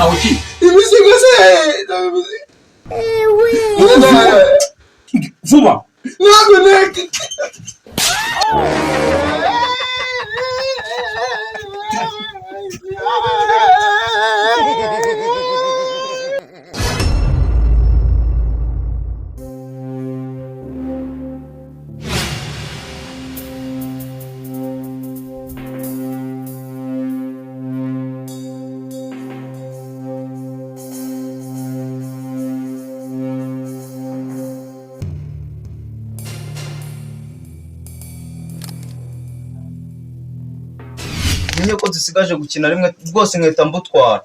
Ntawe ukiba. Imizigo se? Vuba. Ntabwo nteka. Menye ko dusigaje gukina rimwe rwose nkahita mbutwara.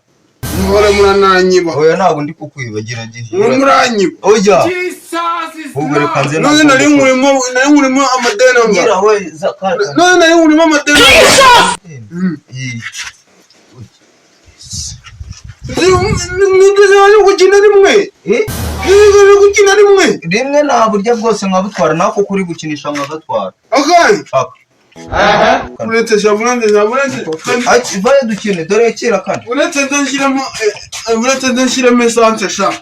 Muhora murananyiba. Oya, ntabwo ndi kukwiba, gira Muhora muranyiba. Oya, ubwo reka nze. None nari nkurimo amadeni anga. Ngira we zakata. None nari nkurimo amadeni anga. Iyi. Nigeze waje gukina rimwe. Eh? Nigeze gukina rimwe. Rimwe nta buryo bwose nkabutwara, nako kuri gukinisha nkagatwara. Akayi. Aka. Uretse sha, uretse sha, uretse. Ati vaye dukine, dore kera kane. Uretse nzashyiramo, uretse nzashyiramo essence sha.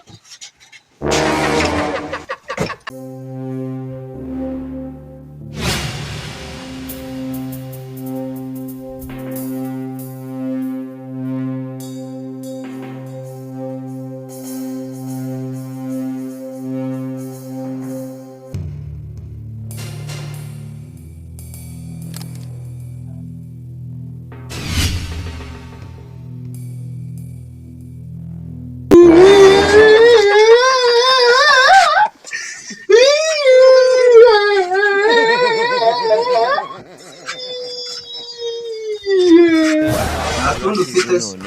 Nta tundi ufite se?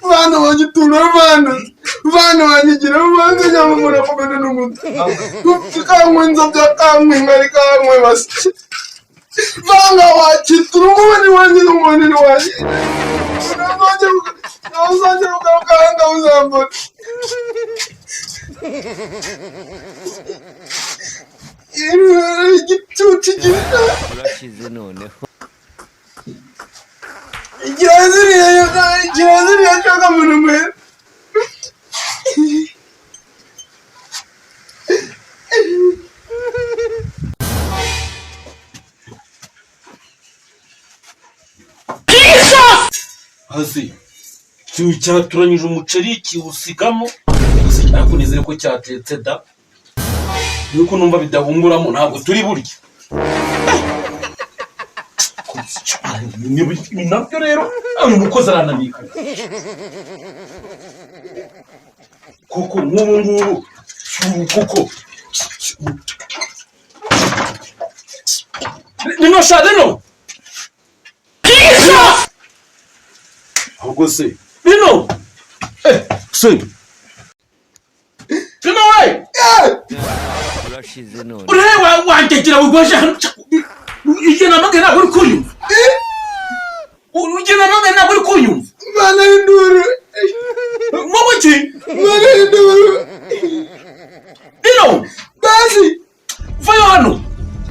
Bana banyitura, bana bana banyigira bana nyamamura kumena n'umutwe kanywe nzobya kanywe nkari kanywe basi banga wakitura umubiri wanjye n'umubiri wanjye uzongera ugaruka uzambona igicucu gisa. Urashize noneho. Kiraziriya, kiraziriya cyangwa muntu. Hasi cyaturanyije umuceri kiwusigamo, ariko nizere ko cyatetse da, nuko numva bidahunguramo ntabwo turi burya. Ni nabyo rero, uyu mukozi arananika kuko nk'ubu ngubu kuko rino sha rino ahubwo se rino se rino we. Urashize none. Urebe wantegera wigwaje hano, ibyo namagaye ntabwo uri kunyumva, ibyo namagaye ntabwo uri kunyumva. Mana y'induru. Wowe ki? Mana y'induru. Rino. Basi. Vayo hano.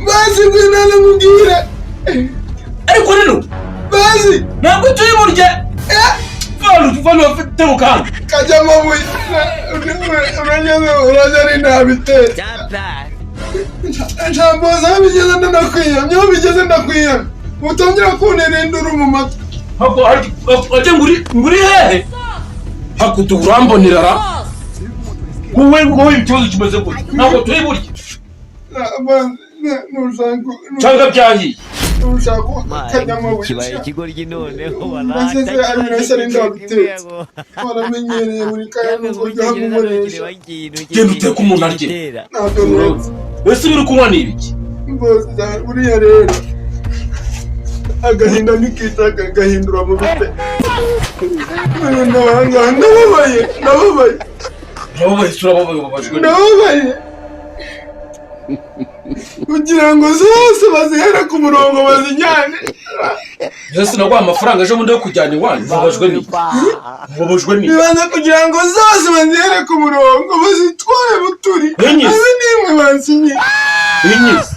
Basi ngwino nkubwire. Ariko rino. Basi. Ntabwo turi burye. Vano vano tebuka hano. Kajya amabuye urageze urajya ari ntabitetse. Nshamboza aho bigeze ndanakwiyamye, aho bigeze ndakwiyamye, utangira kuntera induru mu matwi. Hako ajye nguri hehe hakutu urambonera ra wowe, wowe ikibazo kimeze gute? Ntabwo turi burye. Nushaka cyangwa byahiye. Nushaka kajya amabuye. Kibaye ikigoryi noneho. Mbese se ari wese ari ndabitetse, waramenyereye buri kanya nuko byamukoresha. Genda uteke umuntu arye. Ntabwo nuretse. Ese ibiri kunywa ni ibiki? Mboza buriya rero agahinda ntikica gahindura mu bite. Ndababaye, ndababaye. Urababaye se? Urababaye, ubabajwe n'iki? Ndababaye kugira ngo zose bazihere ku murongo bazijyane. Ese naguha amafaranga ejo bundi yo kujyana iwanyu? Ubabajwe n'iki? Ubabajwe n'iki? Bibanza kugira ngo zose bazihere ku murongo bazitware buturi. Enye. Abe nimwe bansinye. Inyizi.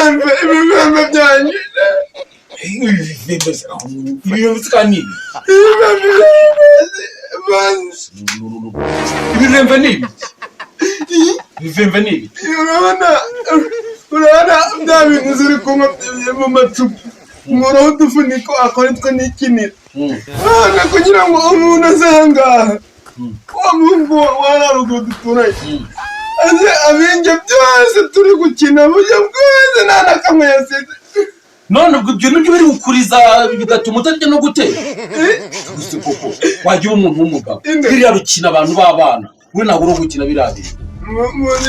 Ibivembe, ibivembe byanjye. Ibivembe se, ibivembe se kandi ni ibi? Ibivembe byanjye. Ibivembe ni ibi, ibivembe ni ibi. Urabona, urabona bya bintu ziri kunywa mu macupa, nkuraho udufuniko, akora nitwo nikinira. None kugira ngo umuntu aze aha ngaha, wa muhungu wa haruguru duturanye, aze abinge byose turi gukina, buryo bwose nta na kamwe yasize. None ubwo ibyo nibyo biri gukuriza bigatuma utarya no guteka gusa? Koko wajya uba umuntu w'umugabo. Inde. Biriya bikina abantu b'abana, we ntabwo uri gukina biriya bintu.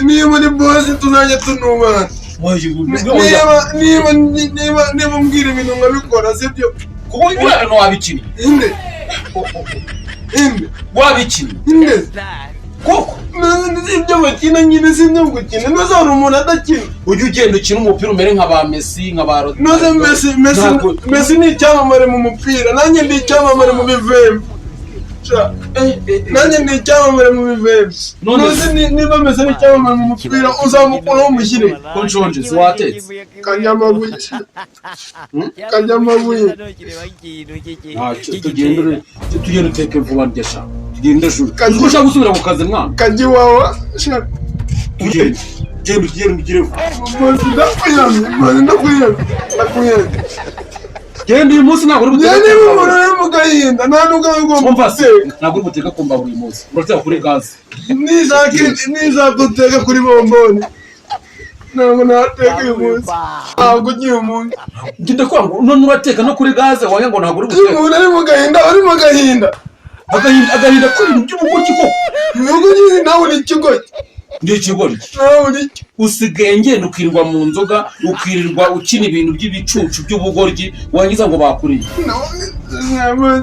Niba uri boss, tuzajya tunubana. Oya, Niba niba niba niba umbwira ibintu nkabikora, sibyo? Kuko biriya bintu wabikina. Inde, inde? Wabikina. Inde? Koko. Ibyo bakina nyine si ibyo gukina. Ntuzi hari umuntu adakina. Ujye ugenda ukina umupira, umere nka ba Messi, nka ba Ronaldo. Ntuzi Messi, Messi? Messi ni icyamamare mu mupira, nanjye ndi icyamamare mu bivembe. Sha, nanjye ndi icyamamare mu bivembe. Ntuzi niba Messi ari icyamamare mu mupira, uzamukuraho umushyire? Ko nshonje, si watetse? Kanyamabuye, kanyamabuye. Ntacyo, tugende, tugende uteke vuba ndya sha, tugende juru. Uzi ko ushaka gusubira ku kazi, mwana? Kajya iwawa sha. Tugende, genda, ugende ugire vuba. Boss, ndakwiyamye, boss, ndakwiyamye, ndakwiyamye. Genda, uyu munsi ntabwo uri Njye buteke. niba umuntu ari mu gahinda, nta nubwo aba agomba Umva se. guteka. Ntabwo uri buteke ku mbabura uyu munsi, urateka kuri gaze. Nishaka, nishaka uteka kuri bomboni. Ntabwo nateka uyu munsi, ntabwo ugiye umunsi. Ngenda kwanga, none urateka no kuri gaze wange ngo ntabwo uri Iyo buteke. umuntu ari mu gahinda, aba ari mu gahinda. Agahinda, agahinda k'ibintu by'ubugoryi koko. Ibihugu nyine, nawe uri ikigoryi. Ndi ikigoryi? Nawe uri icyo. Usigaye ngenda ukirirwa mu nzoga, ukirirwa ukina ibintu by'ibicucu by'ubugoryi, warangiza ngo bakuriye.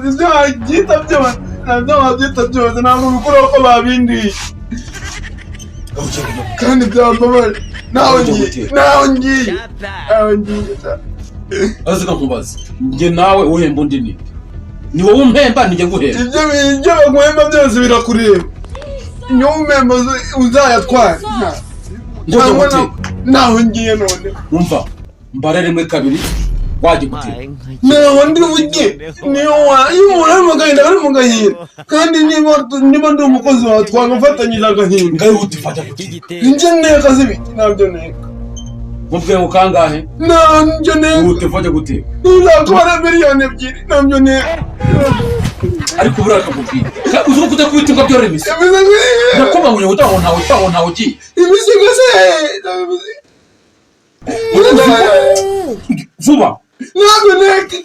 Ibyo wabyita byose, ntabyo wabyita byose, ntabwo bikuraho ko babindiye kandi byambabaje. Nawe ngiye, nawe ngiye, nawe ngiye. Aziga nkubaze, njye nawe uhemba undi ni wowe umpemba, ni njye nguhemba? Ibyo baguhemba byose birakureba. Niyo umpemba uzayatwara. Ngo Cyangwa guteka. Naho ngiye none. Umva, mbare rimwe, kabiri, wajya guteka. Ntaho ndi bujye. Niyo wa iyo umuntu ari mu gahinda, aba ari mu gahinda, kandi niba ndi umukozi wawe, twagafatanyije agahinda. Ngayihuta, ifata guteka. Njye nteka z'ibiki? Ntabyo nteka. Mubwiye ngo kangahe? Ntabyo nteka. Ihute, fajya guteka. Ntuzakubara miliyoni 2, ntabyo nteka. Ariko buriya akakubwira uzi ko kudakubita imbwa byorora imisi. Imeze Ndakuba ngo ngo ntawe ngo ntawe ugiye. Imisigo se? Vuba. Ntabwo nteka.